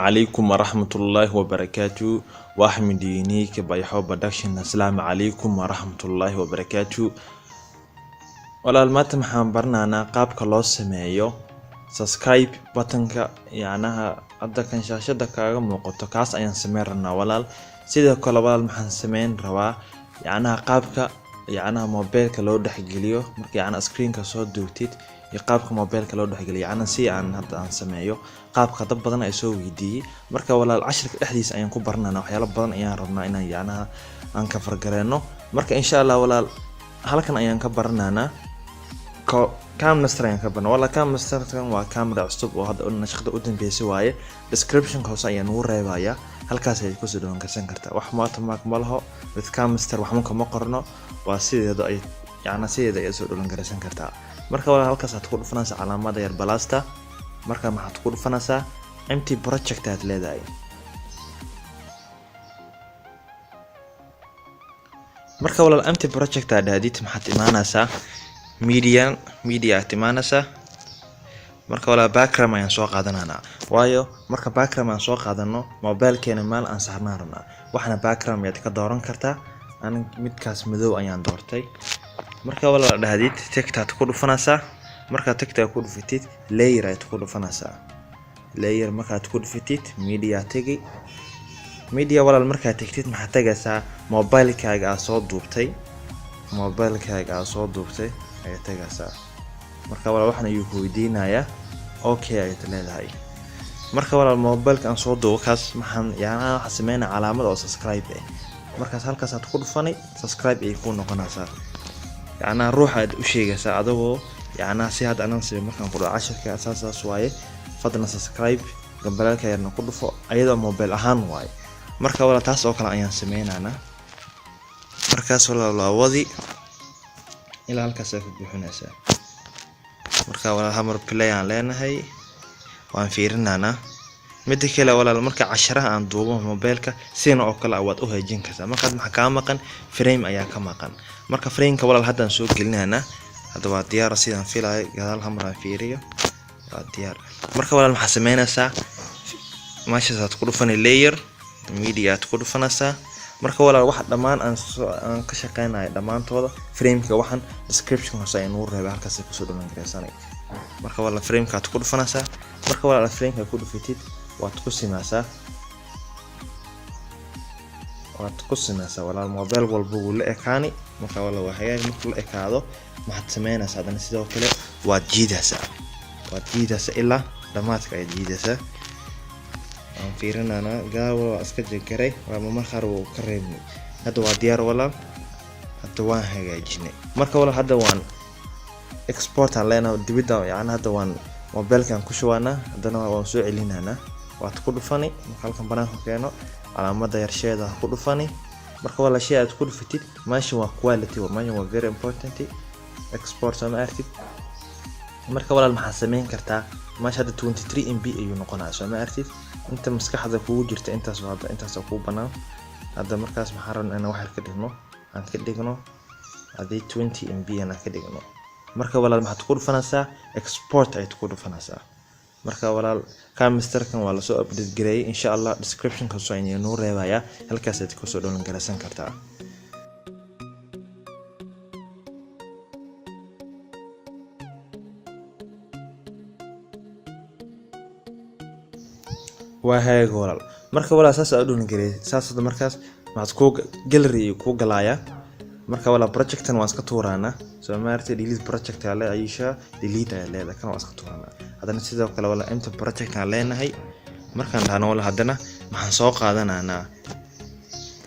Calaykum waraxmatullaahi wabarakaatu. Waa Axmed Unique Bayxo Production. Asalaamu calaykum waraxmatullaahi wabarakaatu. Walaal, maanta maxaan baranaynaa qaabka loo sameeyo subscribe buttonka, yacnaha hadda kan shaashada kaaga muuqato, kaas ayaan sameyn rabnaa, walaal. Sidoo kale, walaal, maxaan sameyn rabaa yacnaha qaabka yacnaha mobilka loo dhexgeliyo marka yacnaha screenka soo duugtid iyo qaabka mobilka loo dhexgeliyo, yacnaha si aan hadda aan sameeyo qaabka dad badan ay soo weydiiyey. Marka walaal, cashirka dhexdiisa ayaan ku baranaynaa. Waxyaalo badan ayaan rabnaa inaan yacnaha aan ka fargareeno. Marka insha Allah, walaal, halkan ayaan ka baranaynaa, KineMaster ayaan ka barnaa. Walaal, KineMasterkan waa camera cusub oo hadda nashqada u dambeysay waaye. Descriptionka hoose ayaan ugu reebayaa, halkaas ayaad kusoo dhawaan karsan kartaa. Wax watermark ma laho with KineMaster, waxma kama qorno, waa sideeda ay yacna sideeda ayaad soo dhawaan karsan kartaa. Marka walaal, halkaas aad ku dhufanaysaa calaamada yar plusta. Marka maxaad ku dhufanaysaa? Empty project aad leedahay. Marka walaal, empty project aad dhahdid, maxaad imaanaysaa? Media, media aad imaanaysaa. Marka walaal, background ayaan soo qaadananaa, waayo marka background aan soo qaadano, mobilkeena meel aan saarnaan rabnaa. Waxna background ayaad ka dooran kartaa. An midkaas madow ayaan doortay. Marka walaal dhahdid, ticktaad ku dhufanaysaa. Markaad tickta ku dhufatid, layer ayaad ku dhufanaysaa. Layer markaad ku dhufatid, media tegi. Media, walaal, markaad tegtid, maxaad tagaysaa? Mobilekaaga aad soo duubtay, mobilekaaga aad soo duubtay ayaad tagaysaa. Marka walaal, waxan ayuu ku weydiinayaa, okay ayaad leedahay. Marka walaal, mobilka aan soo duubo kaas, maxaan yacnaa waxaan sameynaa calaamad oo subscribe ah. Markaas halkaas aad ku dhufanay, subscribe ayay kuu noqonaysaa. Yacnaa ruuxa aad u sheegaysaa adagoo yacnaa si hadda anan samey. Markaan ku dhaco cashirka saas waaye, fadlan subscribe, gambalaalka yarna ku dhufo, ayadoo mobile ahaan waaye. Marka walaal, taas oo kale ayaan sameynaynaa. Markaas walaal, waa wadi ilaa halkaas ay ku buuxinaysaa. Marka walaal, hamar play aan leenahay, waan fiirinaynaa. Mida kale, walaal, marka casharaha aan duubo mobilka sidan oo kale waad u hagaajin kartaa. Markaad maxaa kaa maqan? Frame ayaa ka maqan. Marka frameka, walaal, haddaan soo gelinaynaa. Hadda waa diyaar sidaan filayo. Gadaal hamar aan fiiriyo, waa diyaar. Marka walaal, maxaa sameynaysaa? Meeshaasaad ku dhufanay, layer, media aad ku dhufanaysaa. Marka walaal, waxa dhammaan aan soo aan ka shaqeynayo dhammaantooda, frameka waxan description hoose ayaan ugu reebay, halkaas ay kusoo dhamaan gareysanay. Marka walaal, frameka aad ku dhufanaysaa. Marka walaal, frameka ku dhufatid, waad ku simaysaa, waad ku simaysaa. Walaal, mobile walba wuu la ekaani. Marka walaal, waa hagaag. Markuu la ekaado, maxaad sameynaysaa? Haddana sidoo kale waad jiidaysaa, waad jiidaysaa ilaa dhamaadka ayaad jiidaysaa. Waan fiirinaynaa. Gaawa waa iska jagaray, waa mar qaar wuu ka reebnay. Hadda waa diyaar, walaal. Hadda waan hagaajinay. Marka walaal, hadda waan export aan leenahay dibidda, yacni hadda waan mobilkan ku shubaanaa, haddana waan soo celinaynaa. Waad ku dhufani. Marka halkan banaanka keeno, calaamada yarsheeda ku dhufani. Marka walaal, shay aad ku dhufatid, meeshan waa quality, meeshan waa very important. Export, soo ma aragtid? Marka walaal, maxaa sameyn kartaa? Meesha hadda 23 MB ayuu noqonayaa, soo ma aragtid? Inta maskaxda kugu jirta intaas waa hadda, intaas oo kugu banaan hadda. Markaas maxaan rabnaa? Inaan wax yar ka dhigno, aan ka dhigno haddii 20 MB aan ka dhigno. Marka walaal, maxaad ku dhufanaysaa? Export ayaad ku dhufanaysaa. Marka walaal, KineMasterkan waa lasoo update gareeyay. Insha Allah, descriptionka soo ayaan noo reebayaa, halkaas ayaad kusoo download garaysan kartaa. Waa hagaag, walaal. Marka walaal, saas aad u download gareeyay, saas hadda. Markaas maxaad ku gallery kuu galayaa. Marka walaal, projectan waan iska tuuraanaa, soo maartay? Delete project ayaa le ayisha, delete ayaa leedahay. Kan waan iska tuuraanaa. Haddana sidoo kale, walaal, empty project aan leenahay. Markaan dhahno, walaal, haddana maxaan soo qaadanaynaa?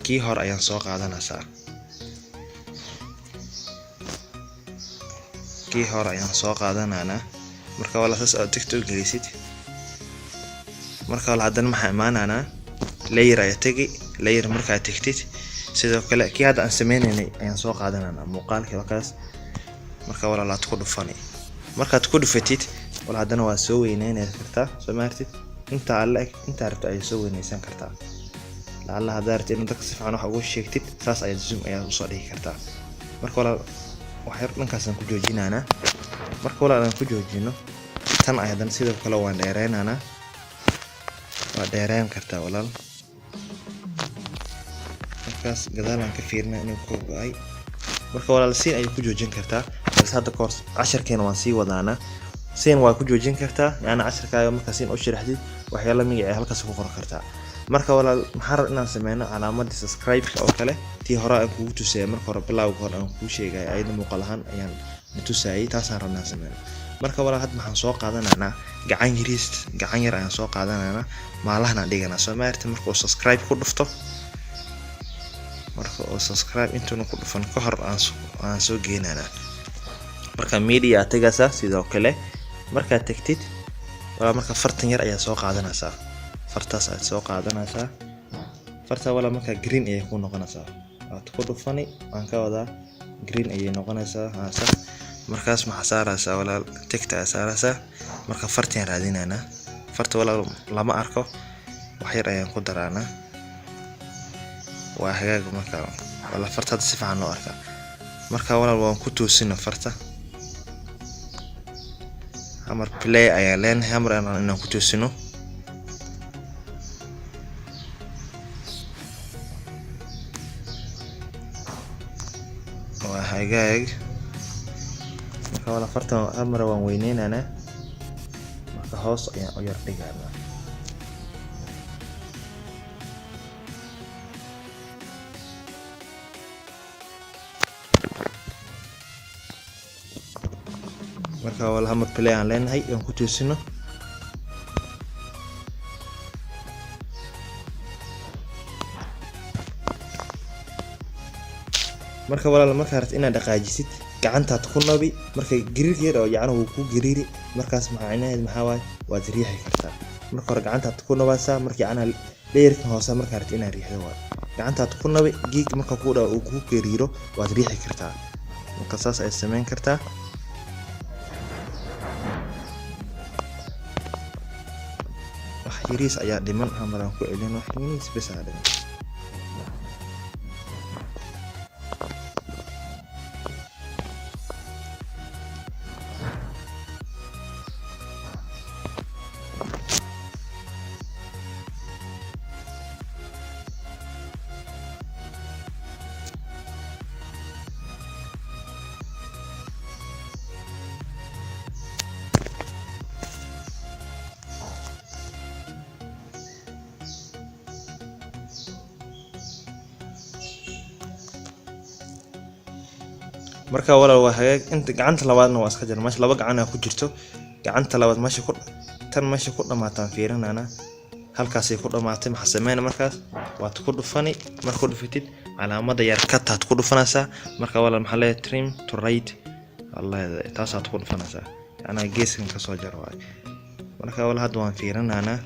Kii hore ayaan soo qaadanaysaa, kii hore ayaan soo qaadanaynaa. Marka walaal, saas aad tickta u gelisid. Marka walaal, haddana maxaa imaanaynaa? Layer ayaa tegi. Layer markaad tegtid, sidoo kale kii hadda aan sameynaynay ayaan soo qaadanaynaa, muuqaalkii waa kaas. Marka walaal, aad ku dhufani. Markaad ku dhufatid, walaal, haddana waa soo weyneynay kartaa, soo maartid? Inta alle intaa rabto ayaad soo weyneysan kartaa. Lacalla haddaa rabtid in dadka si fiican wax ugu sheegtid, saas ayaad zoom ayaad usoo dhigi kartaa. Marka walaal, wax yar dhankaasaan ku joojinaynaa. Marka walaal, aan ku joojino tan ay, haddana sidoo kale waan dheereynaynaa. Waa dheereen kartaa, walaal. Markaas gadaalaan ka fiirina inuu ka go'ay. Marka walaal, siin ayay ku joojin kartaa, balse hadda kahor casharkeena waan sii wadaanaa. Siin waa ku joojin kartaa, yaani casharkaaga markaa siin u sharaxdid, waxyaala magaci halkaas ku qoran kartaa. Marka walaal, maxaan rabaa inaan sameyno calaamadii subscribe-ka oo kale, tii hore aan kugu tusayay marka hore, bilowga hore aan kuu sheegay, ayada muuqaal ahaan ayaan na tusayay. Taasaan rabnaa inaan sameyno. Marka walaal, hadda maxaan soo qaadanaynaa? Gacan yariis, gacan yar ayaan soo qaadanaynaa, maalahan aan dhiganaa. Soo maarta marka uu subscribe ku dhufto, marka uu subscribe intuuna ku dhufan ka hor aan soo geenaynaa. Marka media aad tagaysaa sidoo kale. Markaad tagtid walaal, marka fartan yar ayaa soo qaadanaysaa, fartaas aad soo qaadanaysaa. Farta walaal, markaa green ayay ku noqonaysaa, waad ku dhufani, waan ka wadaa green ayay noqonaysaa. Haasa markaas maxaa saaraysaa walaal? Tick-ta ayaa saaraysaa. Marka fartiaan raadinaynaa. Farta walaal lama arko, wax yar ayaan ku daraanaa. Waa hagaag. Marka walaal, farta hadda si fiican loo arkaa. Marka walaal, waan ku toosina farta. Hamar play ayaan leenahay, hamar inaan ku toosino. Waa hagaag. Marka walaal, farta hamar waan weyneynanaa. Marka hoos ayaan u yar dhiganaa. Marka walaal, hamar play aan leenahay, aan ku toosino. Marka walaal, markaa rabtid inaad dhaqaajisid, gacantaad ku nabi. Marka gariir yar oo yacni wuu ku gariiri. Markaas macnaheed maxaa waaye? Waad riixi kartaa. Marka hore gacantaad ku nabaysaa. Marka yacnaha layerkan hoose markaa rabtid inaad riixdo, waay gacantaad ku nabi giig. Marka ku dhaw uu ku gariiro, waad riixi kartaa. Marka saas ayaad samayn kartaa. Wax yariis ayaa dhiman, hamar aan ku celin. Wax yariis bes aa dhiman. Marka walaal, waa hagaag. Inta gacanta labaadna waa iska jira. Meesha laba gacan aa ku jirto. Gacanta labaad meesha ku tan meesha ku dhamaataan fiirinana, halkaasay ku dhamaatay. Maxaa sameyna markaas? Waad ku dhufani. Marka ku dhufatid, calaamada yar kataad ku dhufanaysaa. Marka walaal, maxaa leeyahay? Trim to right leedahay, taasaad ku dhufanaysaa, yacnaa geeskan kasoo jar waaye. Marka walaal, hadda waan fiirinaynaa.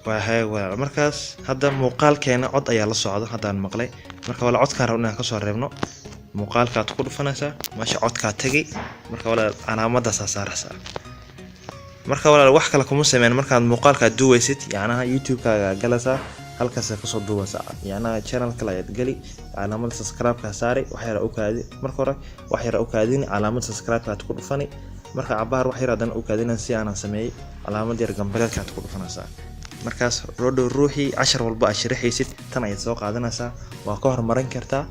Waa hagaag walaal. Markaas hadda muuqaalkeena cod ayaa la socda, haddaan maqlay. Marka walaal, codkaan rabno inaan kasoo reebno, muuqaalkaad ku dhufanaysaa, meesha codkaa tegay. Marka walaal, calaamadaasaa saaraysaa. Marka walaal, wax kale kuma sameyn. Markaad muuqaalkaad duubaysid, yacnaha YouTube-kaaga galaysaa, halkaasa kasoo duubaysaa, yacnaha channel kale ayaad geli, calaamada subscribe-ka saari, wax yar u kaadi. Marka hore wax yar u kaadini, calaamada subscribe-kaad ku dhufani. Marka cabaar wax yar haddana u kaadina, si aanan sameeyey, calaamad yar gambaleelkaad ku dhufanaysaa. Markaas rodhow ruuxii cashar walba aad sharaxaysid, tan ayaad soo qaadanaysaa, waa ka hormarin kartaa,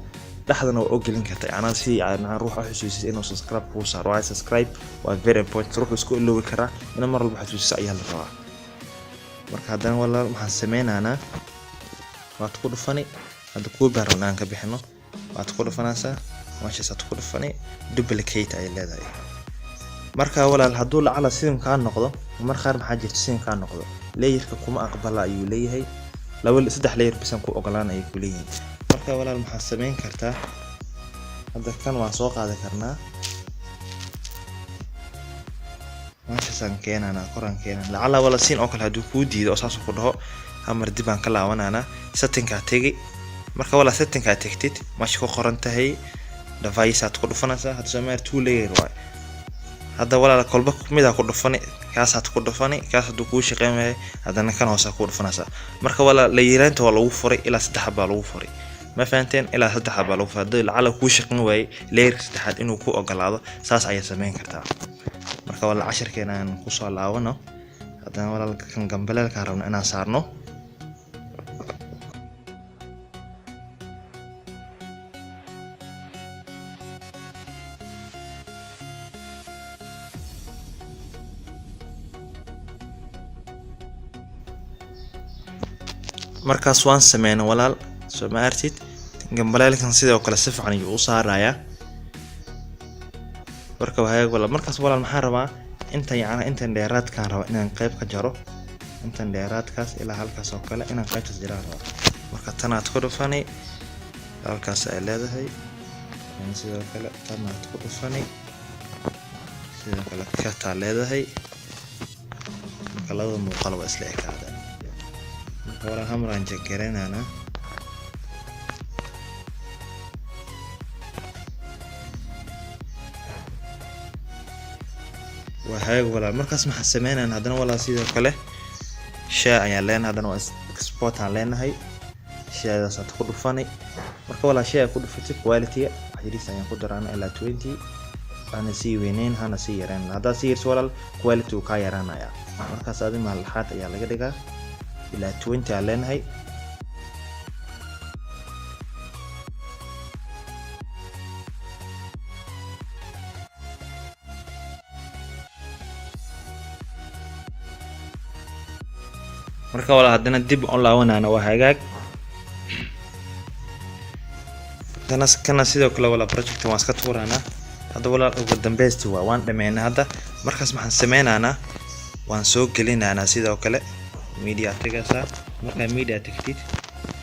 dhexdana waa u gelin kartaa, yacnaa si yacnaa ruuxa xusuusis inuu subscribe kuu saaro. Waayo subscribe waa very important, ruuxu isku iloobi karaa. In mar walba xasuusiso ayaa la rabaa. Marka haddana walaal, waxaan sameynaynaa, waad ku dhufani. Hadda kuwa baan rabnaa aan ka bixino. Waad ku dhufanaysaa, meeshaasaad ku dhufani, duplicate ay leedahay. Marka walaal, hadduu lacala sidan kaa noqdo, mar qaar maxaa jirta, sidan kaa noqdo, layerka kuma aqbala ayuu leeyahay. Laba saddex layer bisan ku ogolaan ayay ku leeyihiin. Marka walaal, maxaad sameyn kartaa? Hadda kan waan soo qaadi karnaa, meeshaasaan keenanaa, koraan keenana. Lacala wala siin oo kale hadduu kuu diido oo saas ku dhaho, hamar dib aan ka laabananaa, settingkaa tegi. Marka walaal, settingkaa tegtid, meesha ku qoran tahay device aad ku dhufanaysaa. Hadda soo maar two layer waay. Hadda walaal, kolba midaa ku dhufani, kaasaad ku dhufani. Kaas hadduu kuu shaqeyn waayo, haddana kan hoosaa ku dhufanaysaa. Marka walaal, layeraanta waa lagu furay, ilaa saddex baa lagu furay. Ma fahanteen? Ilaa saddex baa lagu hadii lacala kuu shaqin waayey layerka saddexaad inuu ku ogolaado, saas ayaa sameyn kartaa. Marka walaal, casharkeena aan kusoo laabano haddana. Walaal, kan gambaleelkaan rabno inaan saarno. Markaas waan sameyna walaal, soo ma artid? Gambaleelkan sidoo kale si fiican ayuu u saarayaa. Marka wahagaag walaal. Markaas walaal, maxaan rabaa? Inta yacni intan dheeraadkaan raba inaan qayb ka jaro, intan dheeraadkaas ilaa halkaas oo kale inaan qaybtaas jaraan raba. Marka tanaad ku dhufani, halkaas ay leedahay. Sidoo kale tanaad ku dhufani, sidoo kale kataa leedahay. Marka labada muuqaal waa isla ekaadeen. Marka walaal, hamar aan check gareynaynaa. Waa hagaag walaal. Markaas maxaan sameynayna haddana walaal? Sidoo kale share ayaan leenahay, haddana waa export aan leenahay. Sharedaas aad ku dhufani. Marka walaal, share ku dhufatid, quality wax yariis ayaan ku daraana, ilaa 20. Hana sii weyneyn, hana sii yareyn. Haddaad sii yarso walaal, quality wuu kaa yaraanaya. Markaas adi maalaxaad ayaa laga dhigaa, ilaa 20 aan leenahay. Marka walaal, haddana dib u laabanayna. Waa hagaag. Haddana kana sidoo kale walaal, project waan iska tuuraynaa hadda walaal. Ugu dambeysti waa waan dhameynaa hadda. Markaas maxaan sameynaynaa? Waan soo gelinaynaa. Sidoo kale media tagaysaa. Markaa media tagtid,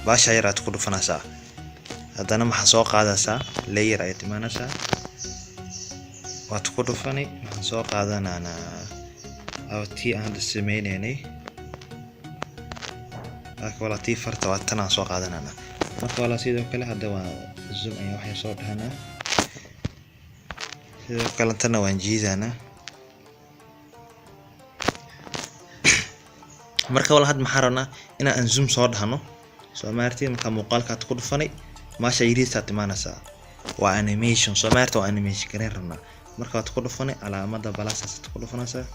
baasha yar aad ku dhufanaysaa. Haddana maxaa soo qaadaysaa? Layer ayaad imaanaysaa, waad ku dhufani. Waxaan soo qaadanaynaa tii aan hadda sameynaynay. Laakiin walaa, tii farta waa tan aan soo qaadanayna. Marka walaa, sidoo kale hadda waa zoom ayaan waxay soo dhahanaa. Sidoo kale tana waan jiidanaa. Marka walaa, hadda maxaan rabnaa? Inaan zoom soo dhahno, soo maartid? Marka muuqaalkaad ku dhufanay, maasha yariisaad imaanaysaa. Waa animation, soo maarta? Waa animation gareyn rabnaa. Marka waad ku dhufanay, calaamada plustaas ku dhufanaysaa.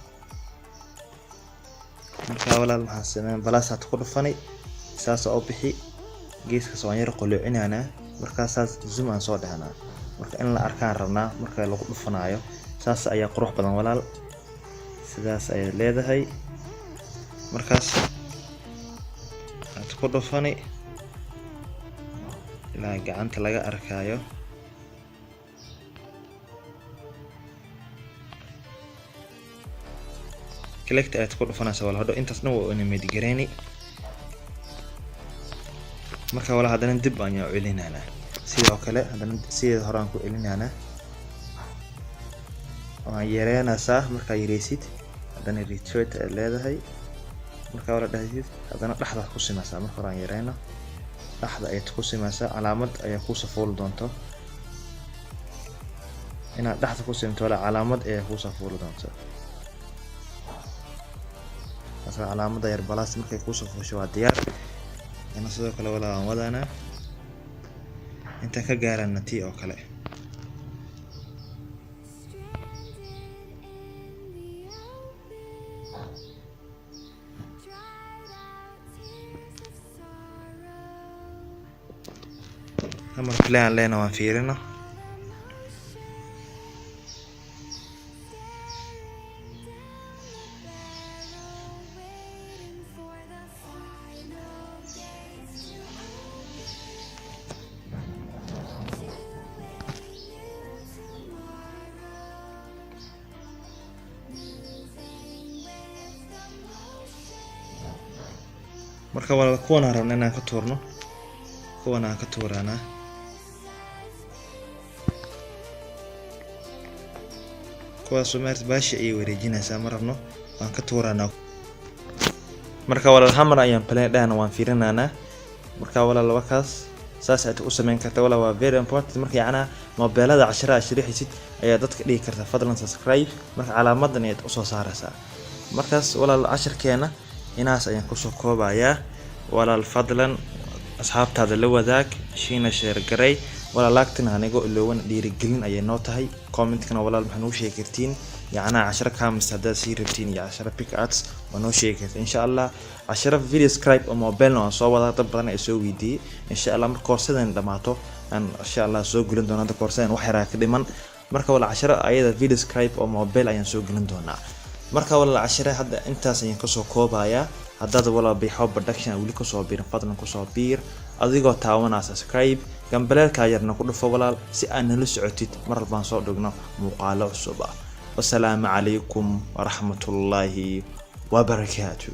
Marka walaal, maxaan sameyn? Plustaad ku dhufanay, saas oo bixi. Geeskaas waan yar qoloocinaynaa. Markaa saas zoom aan soo dhahnaa. Marka in la arkaan rabnaa marka lagu dhufanayo, saas ayaa qurux badan walaal. Sidaas ayay leedahay. Markaas aad ku dhufani ilaa gacanta laga arkayo. Click ayaad ku dhufanaysaa walaal. Hadho intaas dhan waa animate gareyni. Marka walaal, haddana dib ayaan u celinaynaa. Sidoo kale haddana sideeda hore aan ku celinaynaa. Waan yareynaysaa. Markaa yareysid, haddana rotate aad leedahay. Markaa wala dhahdid, haddana dhexdaad ku simaysaa. Marka hore aan yareyno, dhexda ayaad ku simaysaa. Calaamad ayaa kuusoo fuuli doonto. Inaad dhexda ku simto wala, calaamad ayaa kuusoo fuuli doonto. Marka calaamada yar plus markay kuusoo fuusho, waa diyaar. Ina sidoo kale walaa waan wadaanaa intaan ka gaarana tii oo kale. Stranded in the open, dried out tears of sorrow. Hamar play aan leena, waan fiirino. Waiting for the final days to end to a new tomorrow. Moving with the motion. Marka walaal, kuwan aan rabna inaan ka tuurno, kuwan aan ka tuuraanaa. Kuwaas maarta baasha ayay wareejinaysaa, ma rabno, waan ka tuuraanaa. Marka walaal, hamar ayaan play dhahna, waan fiirinaanaa. Marka walaal, wakaas saas aad u sameyn karta walaal. Waa very important. Marka yacnaa mobeelada casharaha sharaxisid ayaa dadka dhigi karta "Fadlan subscribe". Marka calaamadan ayaad usoo saaraysaa. Markaas walaal, casharkeena inaas ayaan kusoo koobayaa walaal. Fadlan Asxaabtaada la wadaag, shiina share garay. Walaal, like-tana haniga iloowan, dhiirigelin ayay noo tahay. Commentkana, walaal, maxaa noo sheegi kartiin yacnaa casharo kamis haddaad sii rabtiin iyo casharo PicsArt waa noo sheegi kartiin, insha Allah. Casharo video scribe oo mobilena waan soo wadaa, dad badan ay soo weydiiyey. Insha Allah, marka koorsadan dhamaato aan insha Allah soo gelin doona. Hadda koorsadan wax yaraa ka dhiman. Marka walaal, casharo ayada video scribe oo mobile ayaan soo gelin doonaa. Marka walaal, cashare hadda intaas ayaan kasoo koobayaa. Haddaad, walaal, Bixo Production weli kusoo biirin, fadlan kusoo biir adigoo taawanaa subscribe, gambaleelka yarna ku dhufo, walaal, si aad nala socotid mar walbaan soo dhigno muuqaalo cusub ah. Wasalaamu calaykum waraxmatullaahi wabarakaatu.